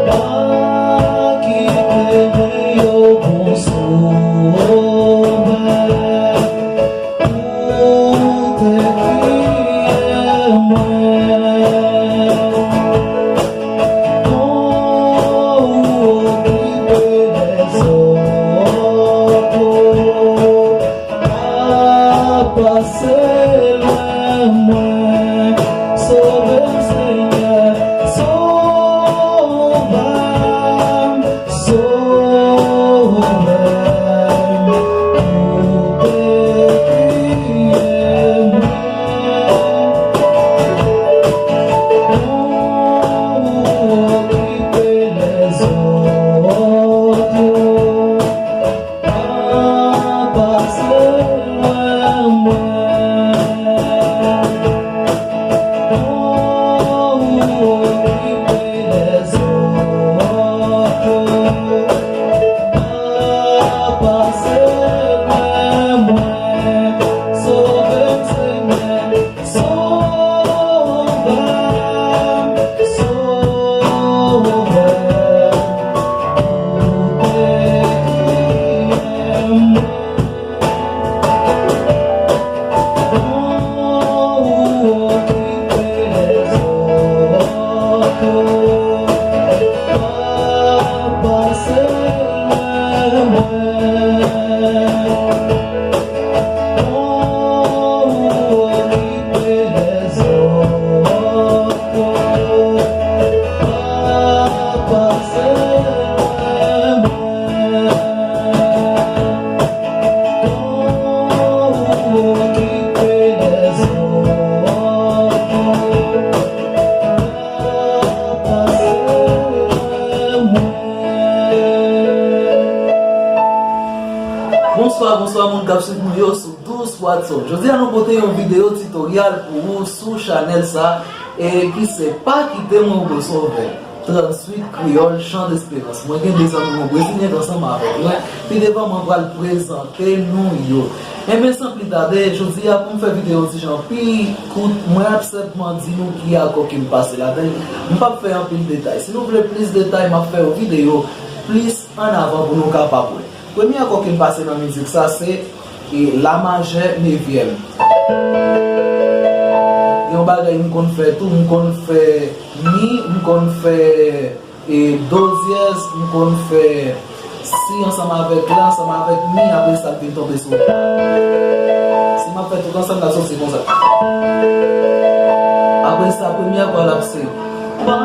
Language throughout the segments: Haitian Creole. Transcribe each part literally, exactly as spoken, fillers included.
Pa kite mwen yo bon sovè, ou te kriye mwen. Kon ou okipe lèzòt yo. Pa pase lwen mwen, sove m, Senyè, sove m, sove m, ou te kriye mwen. Ou okipe lèzòt yo. Pa pase lwen mwen. Ou okipe lèzòt yo. Pa pase lwen mwen. Sove m, Senyè. Sovè m, sovè m, ou te kriye mwen. Ou okipe lèzòt yo. Pa pase lwen mwen. Ou okipe lèzòt yo. Pa pase lwen mwen. Ou okipe lèzòt yo. Pa pase lwen mwen. Bonswa, bonswa, moun k ap swiv nou yo sou Dous Watson. Jodi a, nou pote yon videyo titoryal pou ou sou chanèl sa, e ki se Pa kite mwen yo bon sovè, transwit kreyòl, chan desperans. Mwen gen de zanmi mwen brezilyen k ansanm avèk mwen. Pi devan, mwen pral prezante nou yo. Enben, san pli tade, jodi a, pou m fè videyo yon ti jan pi kout, mwen ap senpman di nou ki akò ke m pase ladan l. M p ap fè anpil detay. Si nou vle plis detay, m ap fè yon videyo plis ann avan pou nou kapab wè. Premye akò ke m pase nan mizik sa, se, e, la majè nevyèm. Yon bagay m konn fè tou, m konn fè mi, m konn fè, e, do dyèz, m konn fè si ansanm avèk la, ansanm avèk mi, apre sa l vin tonbe sou la. Si m ap fè tout ansanm, l ap soti konsa. Apre sa, premye akò l ap se Pa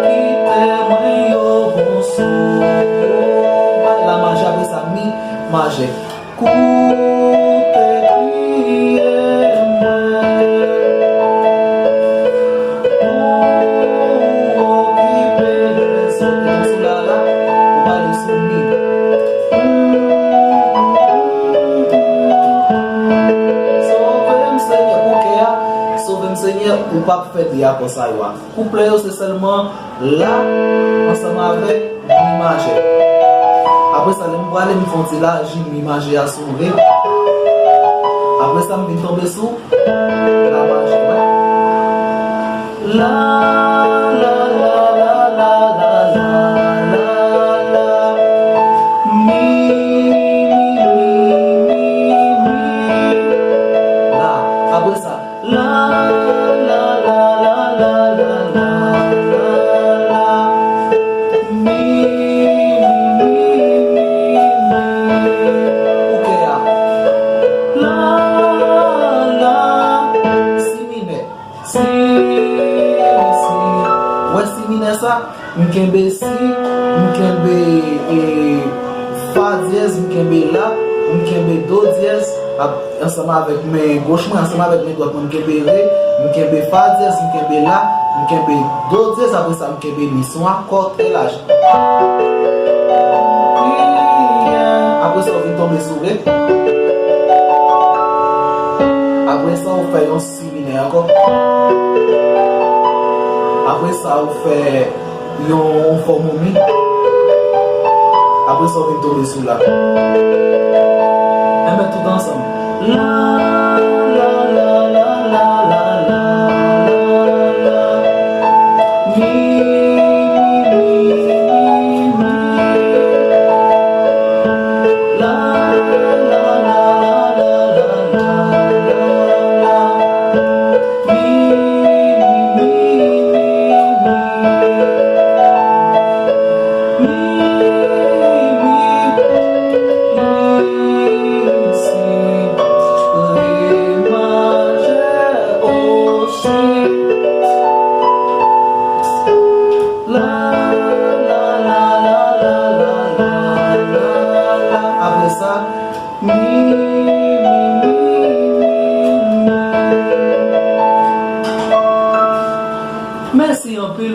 kite mwen yo bon sovè. La majè, apre sa mi majè. Ou te kriye mwen. Ou okipe lèzòt. Sou la la, ou pale sou mi. Sove m, Senyè, pou kè a. Sove m, Senyè, ou p ap fè de akò sa yo a. Kouplè yo se sèlman la ansanm avèk mi majè. Apre sa, lè m prale, m fè yon ti laji mi majè a sou re. Apre sa, m vin tonbe sou la majè, wè. La, la, la, la. Mi, mi, mi, mi, mi. La. Apre sa, la, la, la. Mi, mi, mi, mi, mi. Pou kè a. La, la. Si minè. Si, si. Wè si minè sa? M kenbe si, m kenbe, e, fa dyèz, m kenbe la, m kenbe do dyèz, ap, ansanm avèk men goch mwen, ansanm avèk men dwat mwen, m kenbe re, m kenbe fa dyèz, m kenbe la, m kenbe do dyèz, apre sa m kenbe mi. Se yon akò trè laj. Apre sa, ou vin tonbe sou re. Apre sa, ou fè yon si minè ankò. Apre sa, ou fè yon, yon fòm yon mi. Apre sa, ou vin tonbe sou la. Enben, tout ansanm. La, la,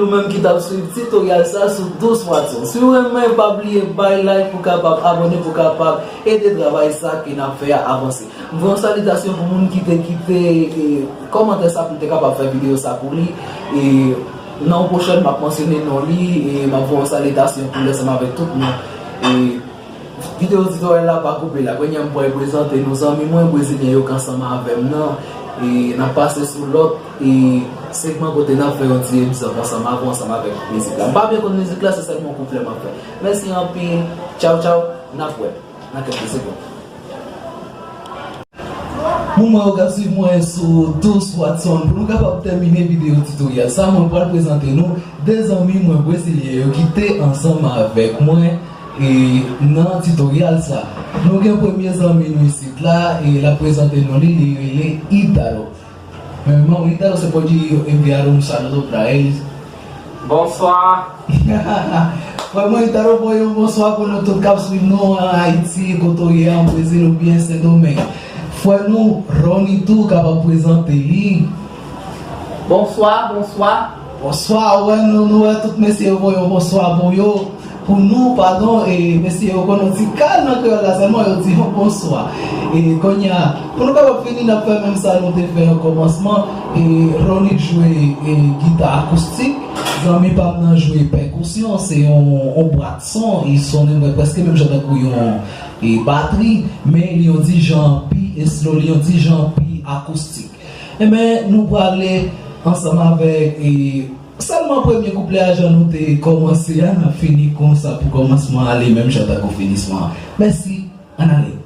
Ou menm ki t ap swiv titoryal sa sou Dous Watson. Si w renmen, pa bliye bay like pou kapab abòne, pou kapab ede travay sa ke n ap fè a avanse. M voye yon salitasyon pou moun ki te kite, e, kòmantè sa pou m te kapab fè videyo sa pou li. E nan yon pwochèn, m ap mansyone non li, e m ap voye yon salitasyon pou l ansanm avèk tout moun. E videyo titoryal la pa koupe la. Kounye a m pral prezante nou zanmi mwen brezilyen yo k ansanm avè m nan. E n ap pase sou lòt, e segman kote n ap fè yon ti egzanp ansanm avè w, ansanm avèk mizik la. M pa byen konn mizik la, se sèlman yon kouplè m ap fè. Mèsi anpil. Tchaw, tchaw. N ap wè nan kèk segonn. Moun mwen yo k ap swiv mwen sou Dous Watson, pou nou kapab tèmine videyo titoryal sa, mwen pral prezante nou de zanmi mwen brezilyen yo ki te ansanm avèk mwen, e, nan titoryal sa. Nou gen premye zanmi nou isit la, e l ap prezante nou li, li rele Itaro. Meu irmão Itaro, você pode enviar um saludo pra eles? Bonsoir. Frè mwen, Itaro voye yon bonswa pou nou tout k ap swiv nou an Ayiti, kote w ye an Brezil oubyen Sendomeng. Frè nou, Rony tou kapab prezante li. Bonswa, bonswa. Bonswa, wè nou, nou wè tout mesye yo voye yon bonswa pou yo. Pou nou, padon, e mesye yo konn yon ti kal nan kreyòl la sèlman, yo di yon bonswa. E kounye a, pou nou kapab fini, n ap fè menm sa nou te fè an kòmansman. E Rony jwe, e, gita akoustik, zanmi pa m nan jwe pèkousyon, se yon, yon bwat son, e sonnen mwen prèske menm jan tankou yon, e, batri, men li yon ti jan pi slow, li yon ti jan pi akoustik. Enben, nou prale ansanm avèk, e, sèlman premye kouplè a, jan nou te kòmanse a, n ap fini konsa pou kòmansman ale menm jan tankou finisman an. Mèsi, ann ale.